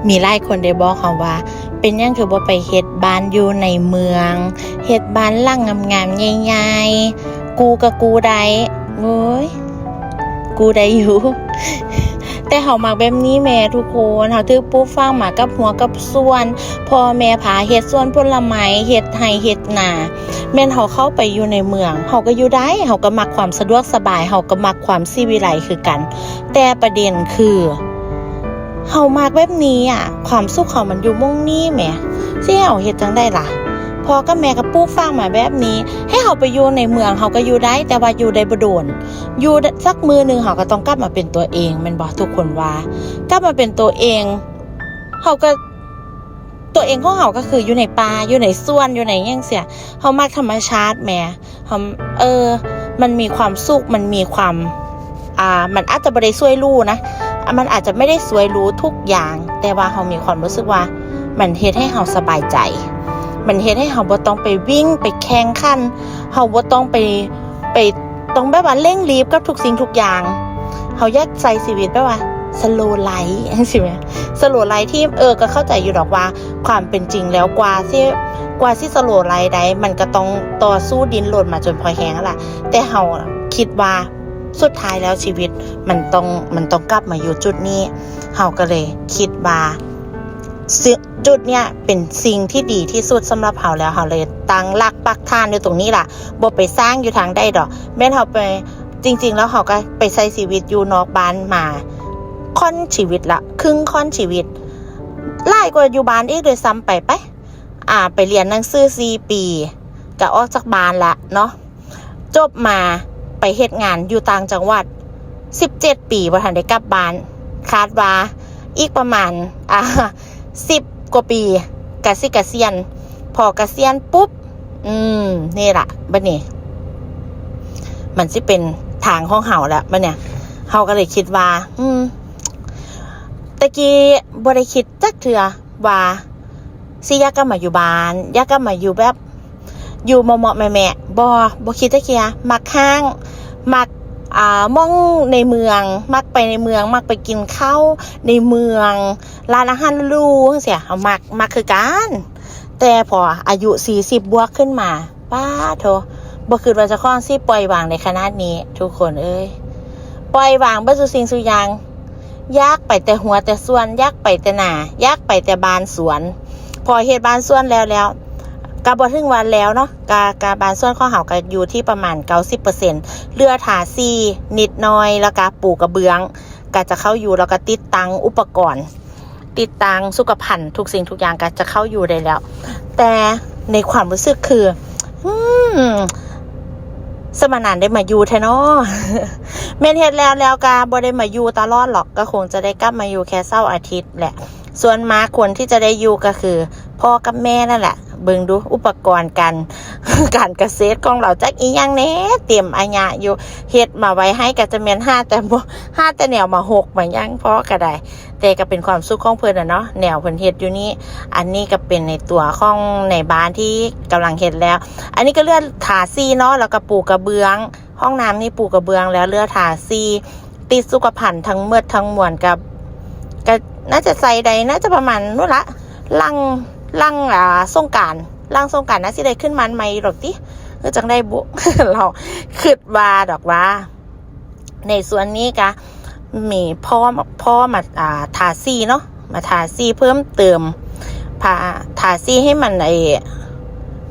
ມີຫຼາຍຄົນໄດ້ບອກເຮົາວ່າ ເປັນຫຍັງຄືບໍ່ໄປເຮັດບ້ານຢູ່ໃນເມືອງ ເຮັດບ້ານຫຼັງງາມໆໃຫຍ່ໆ ກູ້ກໍກູ້ໄດ້. ໂອ້ຍ ກູ້ໄດ້ຢູ່ ແຕ່ເຮົາມັກແບບນີ້ແໝ່ທຸກຄົນ. ເຮົາຖືກປູກຝັງມາກັບຮົ້ວກັບສວນ ພໍ່ແມ່ພາເຮັດສວນຜົນລະໄມ້ ເຮັດໄຮ່ເຮັດນາ. ແມ່ນເຮົາເຂົ້າໄປຢູ່ໃນເມືອງ ເຮົາກໍຢູ່ໄດ້ ເຮົາກໍມັກຄວາມສະດວກສະບາຍ ເຮົາກໍມັກຄວາມສີວິໄລຄືກັນ. ແຕ່ປະເດັນຄື ເຮົາມັກແບບນີ້ອະ ຄວາມສຸກເຮົາມັນຢູ່ໝ່ອງນີ້ແໝ່ ຊິໃຫ້ເຮົາເຮັດຈັ່ງໃດລະ? ພໍ່ກັບແມ່ກໍປູກຝັງມາແບບນີ້ ໃຫ້ເຮົາໄປຢູ່ໃນເມືອງ ເຮົາກໍຢູ່ໄດ້ ແຕ່ວ່າຢູ່ໄດ້ບໍ່ດົນ ຢູ່ໄດ້ ສັກມື້ໜຶ່ງເຮົາກໍຕ້ອງກັບມາເປັນຕົວເອງ ແມ່ນບໍ່? ທຸກຄົນວ່າ ກັບມາເປັນຕົວເອງ ເຮົາກໍ ຕົວເອງຂອງເຮົາກໍຄືຢູ່ໃນປ່າ ຢູ່ໃນສວນ ຢູ່ໃນຫຍັງຊີ້. ເຮົາມັກທຳມະຊາດແໝ່ ເຮົາ ເອີ ມັນມີຄວາມສຸກ ມັນມີຄວາມ ອ່າ ມັນອາດຈະບໍ່ໄດ້ສວຍຫຼູນະ ມັນອາດຈະບໍ່ໄດ້ສວຍຫຼູທຸກຢ່າງ ແຕ່ວ່າເຮົາມີຄວາມຮູ້ສຶກວ່າ ມັນເຮັດໃຫ້ເຮົາສະບາຍໃຈ ມັນເຮັດໃຫ້ເຮົາບໍ່ຕ້ອງໄປວິ່ງ ໄປແຂ່ງຂັນ ເຮົາບໍ່ຕ້ອງໄປ ໄປ ຕ້ອງແບບວ່າເລັ່ງລີບກັບທຸກສິ່ງທຸກຢ່າງ. ເຮົາຢາກໃຊ້ຊີວິດແບບວ່າ slow life ຈັ່ງຊີ້ແໝ່ slow life ທີ່ ເອີ ກໍເຂົ້າໃຈຢູ່ດອກວ່າ ຄວາມເປັນຈິງແລ້ວ ກວ່າຊິ ກວ່າຊິ slow life ໄດ້ ມັນກໍຕ້ອງຕໍ່ສູ້ດີ້ນລົນມາຈົນພໍແຮງຫັ້ນລະ. ແຕ່ເຮົາຄິດວ່າ ສຸດທ້າຍແລ້ວຊີວິດມັນຕ້ອງ ມັນຕ້ອງກັບມາຢູ່ຈຸດນີ້. ເຮົາກໍເລີຍຄິດວ່າ ຊຶ່ງຈຸດເນີ້ຍເປັນສິ່ງທີ່ດີທີ່ສຸດສຳລັບເຮົາແລ້ວ ເຮົາເລີຍຕັ້ງຫຼັກປັກຖານຢູ່ຕົງນີ້ລະ ບໍ່ໄປສ້າງຢູ່ທາງໃດດອກ. ແມ່ນເຮົາໄປ ຈິງໆແລ້ວເຮົາກໍໄປໃຊ້ຊີວິດຢູ່ນອກບ້ານມາຂ້ອນຊີວິດລະ ຄຶ່ງຂ້ອນຊີວິດ ຫຼາຍກວ່າຢູ່ບ້ານອີກດ້ວຍຊ້ຳໄປ ໄປ ອ່າ ໄປຮຽນໜັງສືສີ່ປີ ກໍອອກຈາກບ້ານລະເນາະ. ຈົບມາໄປເຮັດງານຢູ່ຕ່າງຈັງຫວັດສິບເຈັດປີ ບໍ່ທັນໄດ້ກັບບ້ານ. ຄາດວ່າອີກປະມານ ອ່າ ສິບກວ່າປີກະຊິກະສຽນ. ພໍກະສຽນປຸບ ອືມ ນີ້ລະ ບັດນີ້ມັນຊິເປັນທາງຂອງເຮົາແລ້ວບັດເນີ້ຍ. ເຮົາກໍເລີຍຄິດວ່າ ອືມ ແຕ່ກີ້ບໍ່ໄດ້ຄິດຈັກເທື່ອ ວ່າຊິຢາກກັບມາຢູ່ບ້ານ ຢາກກັບມາຢູ່ແບບ ຢູ່ເໝາະໆແມະໆ ບໍ່ ບໍ່ຄິດຈັກເທື່ອ. ມັກຫ້າງ ມັກ ອ່າ ໝ່ອງໃນເມືອງ ມັກໄປໃນເມືອງ ມັກໄປກິນເຂົ້າໃນເມືອງ ຮ້ານອາຫານຫຼູໆ ຈັ່ງຊີ້ ເຮົາມັກ ມັກຄືກັນ. ແຕ່ພໍອາຍຸສີ່ສິບບວກຂຶ້ນມາ ປາໂທ ບໍ່ຄິດວ່າເຈົ້າຂອງຊິປ່ອຍວາງໄດ້ຂະໜາດນີ້ ທຸກຄົນເອີຍ. ປ່ອຍວາງເບິດຊຸສິ່ງຊຸຢ່າງ ຢາກໄປແຕ່ຮົ້ວແຕ່ສວນ ຢາກໄປແຕ່ນາ ຢາກໄປແຕ່ບ້ານສວນ. ພໍເຮັດບ້ານສວນແລ້ວ ແລ້ວ ກໍບໍ່ເຖິງວ່າແລ້ວເນາະ ກະ ກະບ້ານສວນຂອງເຮົາກໍຢູ່ທີ່ປະມານເກົ້າສິບເປີເຊັນ ເຫຼືອທາສີນິດໜ້ອຍ ແລ້ວກະປູກະເບື້ອງ ກໍຈະເຂົ້າຢູ່ ແລ້ວກໍຕິດຕັ້ງອຸປະກອນ ຕິດຕັ້ງສຸຂະພັນ ທຸກສິ່ງທຸກຢ່າງກໍຈະເຂົ້າຢູ່ໄດ້ແລ້ວ. ແຕ່ໃນຄວາມຮູ້ສຶກຄື ອືມ ສະມານານໄດ້ມາຢູ່ແທ້ເນາະ. ແມ່ນເຮັດແລ້ວ ແລ້ວກໍບໍ່ໄດ້ມາຢູ່ຕະຫຼອດຫຼອກ ກໍຄົງຈະໄດ້ກັບມາຢູ່ແຄ່ເສົາອາທິດແຫຼະ. ສ່ວນມາກຄົນທີ່ຈະໄດ້ຢູ່ກໍຄືພໍ່ກັບແມ່ນັ້ນແຫຼະ. ເບິ່ງດູ ອຸປະກອນການ ການກະເສດຂອງລາວ ຈັກອີ່ຫຍັງແດ່ ເຕັມອາຍະຢູ່ ເຮັດມາໄວ້ໃຫ້ ກໍຈະແມ່ນຫາແຕ່ ຫາແຕ່ແນວມາຫົກມາຫຍັງພໍກໍໄດ້. ແຕ່ກໍເປັນຄວາມສຸກຂອງເພິ່ນນະເນາະ ແນວເພິ່ນເຮັດຢູ່ນີ້. ອັນນີ້ກໍເປັນໃນຕົວຂອງໃນບ້ານທີ່ກຳລັງເຮັດແລ້ວ. ອັນນີ້ກໍເຫຼືອທາສີເນາະ ແລ້ວກໍປູກະເບື້ອງ. ຫ້ອງນ້ຳນີ້ປູກະເບື້ອງແລ້ວ ເຫຼືອທາສີ ຕິດສຸຂະພັນທັງໝົດທັງມວນ ກໍ ກໍໜ້າຈະໃຊ້ໄດ້ ໜ້າຈະປະມານນັ້ນລະ ຫຼັງ ຫຼັງ ອ່າ ສົງການ ຫຼັງສົງການໜ້າຊິໄດ້ຂຶ້ນບ້ານໃໝ່ດອກຕິ ຄືຈັ່ງໃດບຸ ເຮົາຄິດວ່າດອກວ່າ. ໃນສ່ວນນີ້ກະມີພໍ່ ພໍ່ມາ ອ່າ ທາສີເນາະ ມາທາສີເພີ່ມເຕີມ ພາ ທາສີໃຫ້ມັນ ໄອ້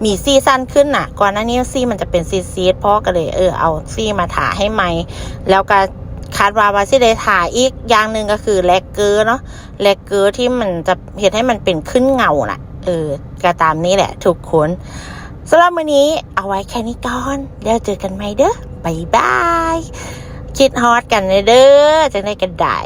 ມີສີສັນຂຶ້ນນະ. ກ່ອນໜ້ານີ້ສີມັນຈະເປັນຊີດໆ ພໍ່ກໍເລີຍ ເອີ ເອົາສີມາທາໃຫ້ໃໝ່ ແລ້ວກໍຄາດວ່າ ວ່າຊິໄດ້ທາອີກ. ຢ່າງໜຶ່ງກໍຄືແລກເກີເນາະ ແລກເກີທີ່ມັນຈະເຮັດໃຫ້ມັນເປັນຂຶ້ນເງົານະ. ເອີ ກໍຕາມນີ້ແຫຼະທຸກຄົນ. ສຳລັບມື້ນີ້ເອົາໄວ້ແຄ່ນີ້ກ່ອນ ແລ້ວເຈີກັນໃໝ່ເດີ້ ບາຍບາຍ. ຄິດຮອດກັນເດີ້ ຈັ່ງໃດກໍໄດ້.